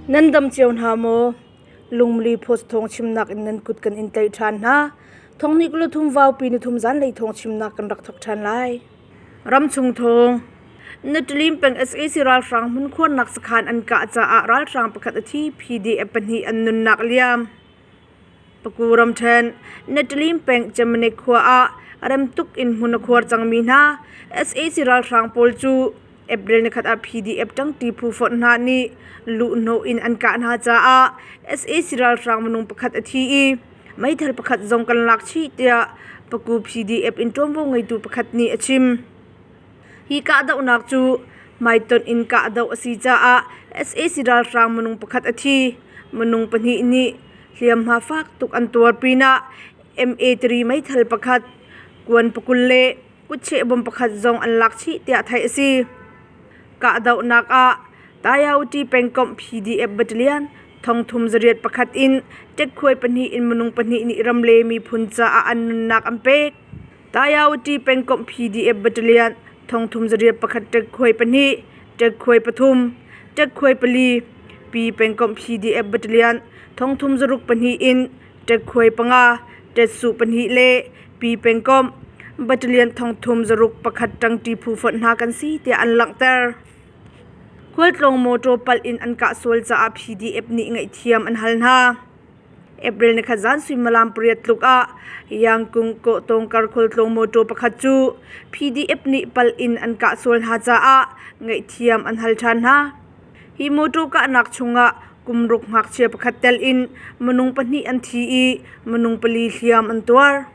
Nan dam cio hna maw? Lungmili Post thawng chimnak in nan kut kan in tlaih ṭhan hna. Thonghnih kul le thum vaupi nithum zanlei thawng chimnak kan rak thawk ṭhan lai. Ramchung thawng. Natalim peng sac ralhrang hmunkhuarnak sakhan an kah caah ralhrang pakhat a thi, PDF pahnih an nunnak liam. Paku ramṭhen, Natalim peng Cemanek khua ah rem tuk in hmun a khuar cangmi hna sac ralhrang pawl cu April nikhat ah PDF ṭangṭi phu fonh hna nih luhhnawh in an kah hna caah sac ralhrang minung pakhat a thi i meithal pakhat zong kan lak chih tiah Paku PDF in ṭuanvo ngeitu pakhat nih a chim. Hi kahdohnak cu hmaitonh in kahdoh a si caah sac ralhrang minung pakhat a thi. Minung pahnih nih hliamhma fak tuk an tuar pinah MA3 meithal pakhat, kuan pakul le kutcheh bom pakhat zong an lak chih tiah theih a si. Kahdohnak ah Tayauti pengkomh PDF battalion thongthum zariat pakhat in ṭekkhuai pahnih in minung pahnih nih ram le miphun caah an nunnak an pek. Tayauti pengkomh PDF battalion thongthum zariat pakhat ṭekkhuai pahnih, ṭekkhuai pathum, ṭekkhuai pali, Pi pengkomh PDF battalion thongthum zaruk pahnih in ṭekkhuai panga, ṭetsuh pahnih le Pi pengkomh battalion thongthum zaruk pakhat ṭangṭi phu fonh hna kan si tiah an langhter. Khualtlawng mawṭaw palh in an kah sual caah PDF nih ngaihthiam an hal hna. April nikhat zan suimilam pariat tluk ah Yangkung kawhtawng kar khualtlawng mawṭaw pakhat cu PDF nih palh in an kah sual hna caah ngaihthiam an hal ṭhan hna. Hi mawṭaw kahnak chungah kum ruk ngakchia pakhat tel in minung pahnih an thi i minung pali hliam an tuar.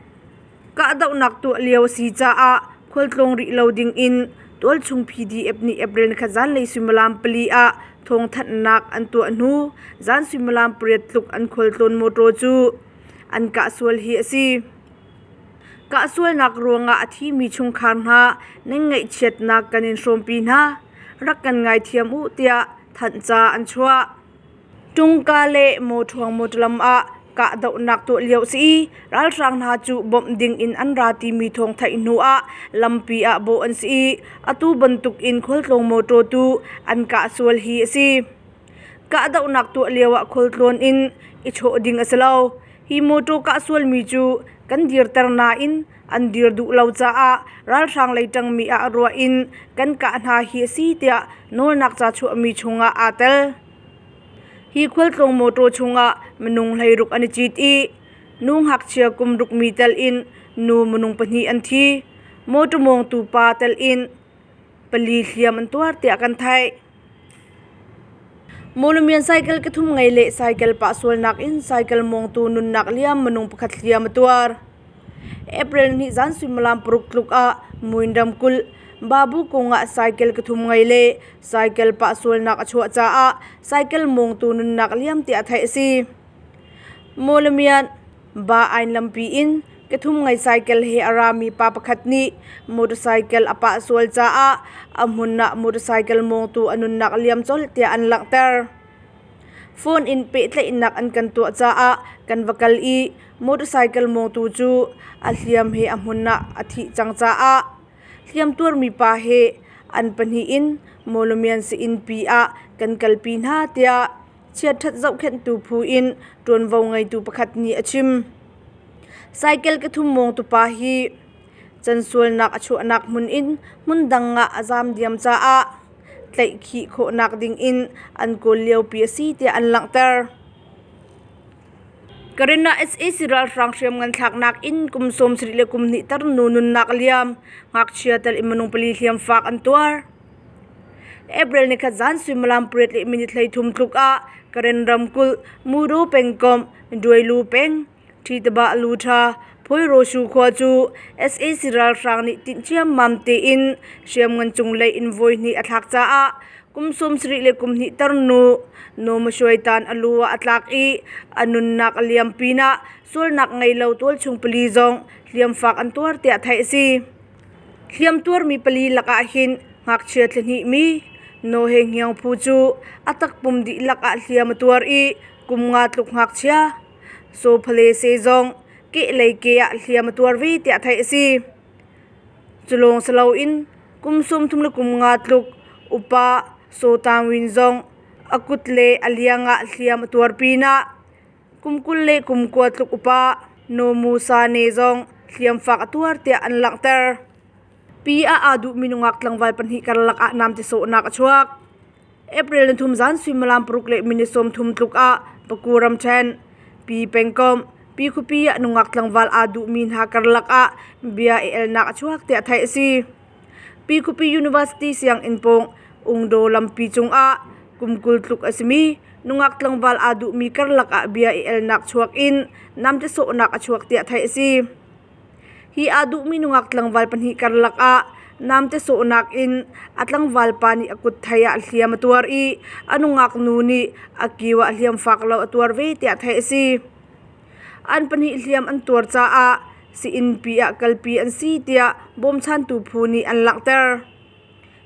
Kahdohnak tuah lio a si caah khualtlawng rih lo ding in tualchung PDF nih April nikhat zanlei suimilam pali ah thawngthanhnak an tuah hnu zan suimilam pariat tluk an khualtlawn mawṭaw cu an kah sual hi a si. Kah sualnak ruangah a thimi chungkhar hna nan ngaihchiatnak kan in hrawmpi hna. Rak kan ngaithiam u tiah thanhca an chuah. Tungka le mawṭhuang mawṭalam ah kahdohnak tuah lio a si i ralhrang hna cu bawmh ding in an ra timi thawng theih hnu ah lampi ah bawh an si i atu bantuk in khualtlawng mawṭaw tu an kah sual hi a si. Kahdohnak tuah lio ah khualtlawn in i chawh ding a si lo. Hi mawṭaw kah sualmi cu kan dirter nain an dir duh lo caah ralhrang lei ṭangmi ah ruah in kan kah hna hi a si tiah nawlnak ca chuahmi chungah aa tel. Hi khualtlawng mawṭaw chungah minung hleiruk an i cit i nu ngakchia kum rukmi tel in nu minung pahnih an thi. Mawṭaw mawngtu pa tel in pali hliam an tuar tiah kan theih. Mawlamian cycle ka thum ngei le cycle pah sualnak in cycle mawngtu nunnak liam minung pakhat hliam a tuar. April ni zan suimilam paruk tluk ah Muin ramkulh Babu kung ah cycle ka thum ngei le cycle pah sualnak a chuah caah cycle mawngtu nunnak liam tiah theih a si. Mawlamian Ba Ain lampi in ka thum ngei cycle he a rami pa pakhat nih motorcycle a pah sual caah a hmun ah motorcycle mawngtu a nunnak liam colh tiah an langhter. Phone in pehtlaihnak an kan tuah caah kan va kal i motorcycle mawngtu cu a hliam he a hmun ah a thih cang caah hliam tuarmi pa he an pahnih in Mawlamian sii-innpi ah kan kalpi hna tiah chiatṭhat zohkhenhtu phu in ṭuanvo ngeitu pakhat nih a chim. Cycle ka thum mawngtu pa hi cansualnak a chuahnak hmun in hmundang ah a zaam diam caah tlaihkhih khawhnak ding in an kawl liopi a si tiah an langhter. Karen ah sac ralhrang hriamngan thlaknak in kum 70 le kum hnih tar nu nunnak liam, ngakchia tel in minung pali hliamfak an tuar. April nikhat zan suimilam pariat le minute 33 tluk ah Karen ramkulh Mudo pengkomh Duailu peng Ṭhitaba Lutha Phuirosu khua cu sac ralhrang nih tinh ciammam tein hriamngan cunglei in voihnih a thlak caah kum 70 le kum hnih tarnu Nawmasuaitan a lu ah a tlak i a nunnak a liam pinah sualnak ngei lo tualchung pali zong hliamfak an tuar tiah theih a si. Hliam tuarmi pali lakah hin ngakchia thlahnih mi Naw He Hniang Phu cu a takpum dihlak ah hliam a tuar i kum nga tluk ngakchia Sophale sehzong kehlei ke ah hliam a tuar ve tiah theih a si. Cu lawng si loin kum 33 tluk upa Saw Tang Win zong A kut le a liang ah hliam a tuar pinah kum 29 tluk upa Naw Mu Sa Ne zong hliamfak a tuar tiah an langhter. Pi ah aa duhmi nungak tlangval pahnih karlak ah namte sawhnak a chuak. April 3 zan suimilam 6:30 tluk ah Paku ramṭhen, Pi pengkomh, Pi khuapi ah nungak tlangval aa duhmi hna karlak ah bia i elnak a chuak tiah theih a si. Pi khuapi University sianginn pawng Ungdaw lampi cungah kum 20 tluk a simi nungak tlangval aa duhmi karlak ah bia i elnak chuak in namte sawhnak a chuak tiah theih a si. Hi aa duhmi nungak tlangval pahnih karlak ah namte sawhnak in a tlangval pa nih a kut thei ah hliam a tuar i a nungak nu nih a kiu ah hliam fak lo a tuar ve tiah theih a si. An pahnih hliam an tuar caah sii-innpi ah kalpi an si tiah bawmchantu phu nih an langhter.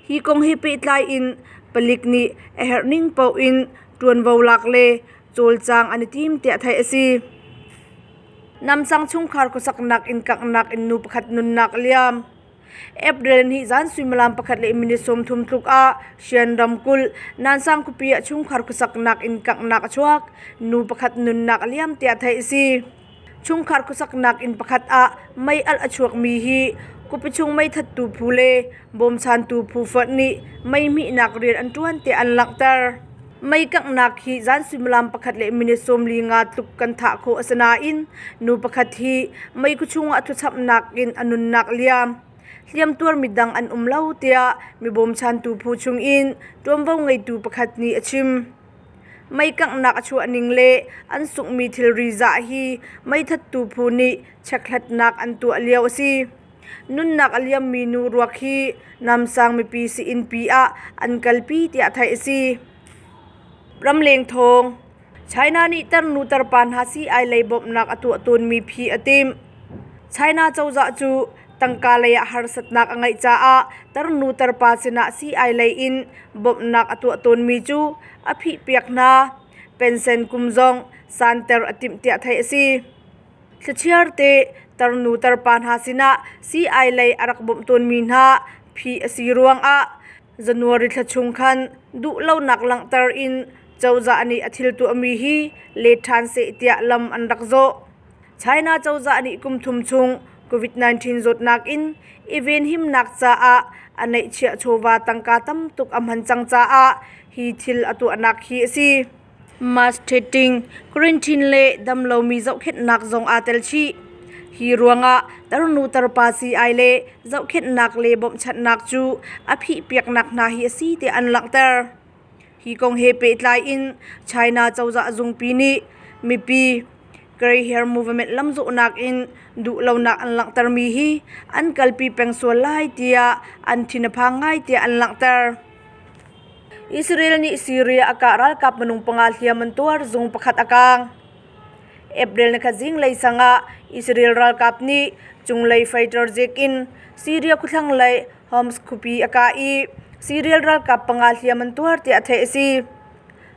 Hi kong he pehtlai in palik nih a herh ning paoh in ṭuanvo lak le cawlcang an i tim tiah theih a si. Namsang chungkhar khuasaknak inn kanghnak in nu pakhat nunnak a liam. April ni zan suimilam 1:30 tluk ah Shan ramkulh Nansang khuapi ah chungkhar khuasaknak inn kanghnak a chuak. Nu pakhat nunnak a liam tiah theih a si. Chungkhar khuasaknak inn pakhat ah mei alh a chuakmi hi khuapi chung meithattu phu le bawmchantu phu fonh nih mei hmihnak rian an ṭuan tiah an langhter. Mei kanghnak hi zan suimilam 1:45 tluk kan thah khawh a si nain nu pakhat hi meikhu chungah thuchamnak in a nunnak liam. Hliamtuar midang an um lo tiah mi bawmchantu phu chungin ṭuanvo ngeitu pakhat nih a chim. Mei kanghnak a chuah ning le an sunghmi thilri zah hi meithattu phu nih chekhlatnak an tuah lio a si. Nunnak a liammi nu ruak hi Namsang mipi sii-innpi ah an kalpi tiah theih a si. Ramleng thawng China nih tarnu tarpa hna sii-ai lei bawmhnak a tuah tawnmi phi a timh. China cozah cu tangka lei ah harsatnak a ngeih caah tarnu tarpa sinah sii-ai lei in bawmhnak a tuah tawnmi cu a phihpiak hna. Pensen kum zong santer a timh tiah theih a si. Thlachiar te tarnu tarpa hna sinah sii-ai lei a rak bawmh tawnmi hna phih a si ruangah January thla chung khan duhlonak langhter in cozah nih a thil tuahmi hi let ṭhan seh tiah lam an rak zawh. China cozah nih kum thum chung COVID-19 zawtnak in i venhimnak caah a neihchiah chawva tangka tam tuk a hman cang caah hi thil a tuahnak hi a si. Mass testing, quarantine le damlomi zohkhenhnak zong aa tel chih. Hi ruangah tarnu tarpa sii-ai le zohkhenhnak le bawmhchanhnak cu a phihpiaknak hna hi a si tiah an langhter. Hi kong he pehtlai in China cozah zungpi nih mipi Grey Hair Movement lamzawhnak in duhlonak an langhtermi hi an kalpi peng sual lai tiah an thin a phang ngai tiah an langhter. Israel nih Syria a kah ralkap minung panga hliam an tuar, zung pakhat a kaang. April nikhat zinglei sang ah Israel ralkap nih cunglei fighter jet in Syria khuathlanglei Homs khuapi a kah i Syria ralkap panga hliam an tuar tiah theih a si.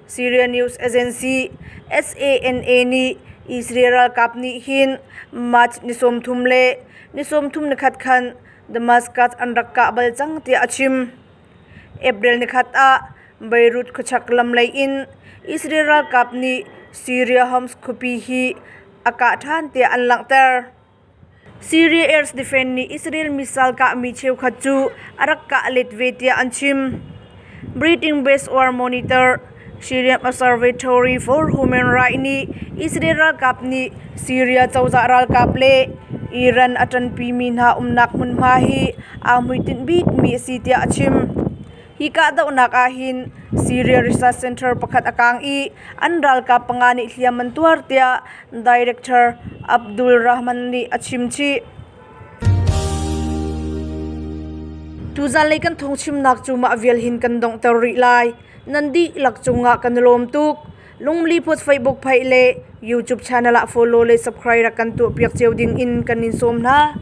Syria news agency SANA nih Israel ralkap nih hin March ni 30 le ni 31 khan Damascus an rak kah bal cang tiah a chim. April nikhat ah Beirut khuachak lam lei in Israel ralkap nih Syria Homs khuapi hi a kah ṭhan tiah an langhter. Syria Air Defense nih Israel missile kahmi cheukhat cu a rak kah let ve tiah an chim. Breathing Based War Monitor Syrian Observatory for Human Rights nih Israel ralkap nih Syria cozah ralkap le Iran a ṭanpimi hna umnak hmunhma hi aa hmuitinh bikmi a si tiah a chim. Hi kahdohnak ah hin Syria Research Center pakhat a kaang i an ralkap panga nih hliam an tuar tiah Director Abdul Rahman nih a chim chih. Tuzanlei kan thawngchimnak cu mah vial hin kan donghter rih lai. Nan dihlak cungah kan i lawm tuk. Lungli Post Facebook page le YouTube channel ah follow le subscribe rak kan tuahpiak cio ding in kan in sawm hna.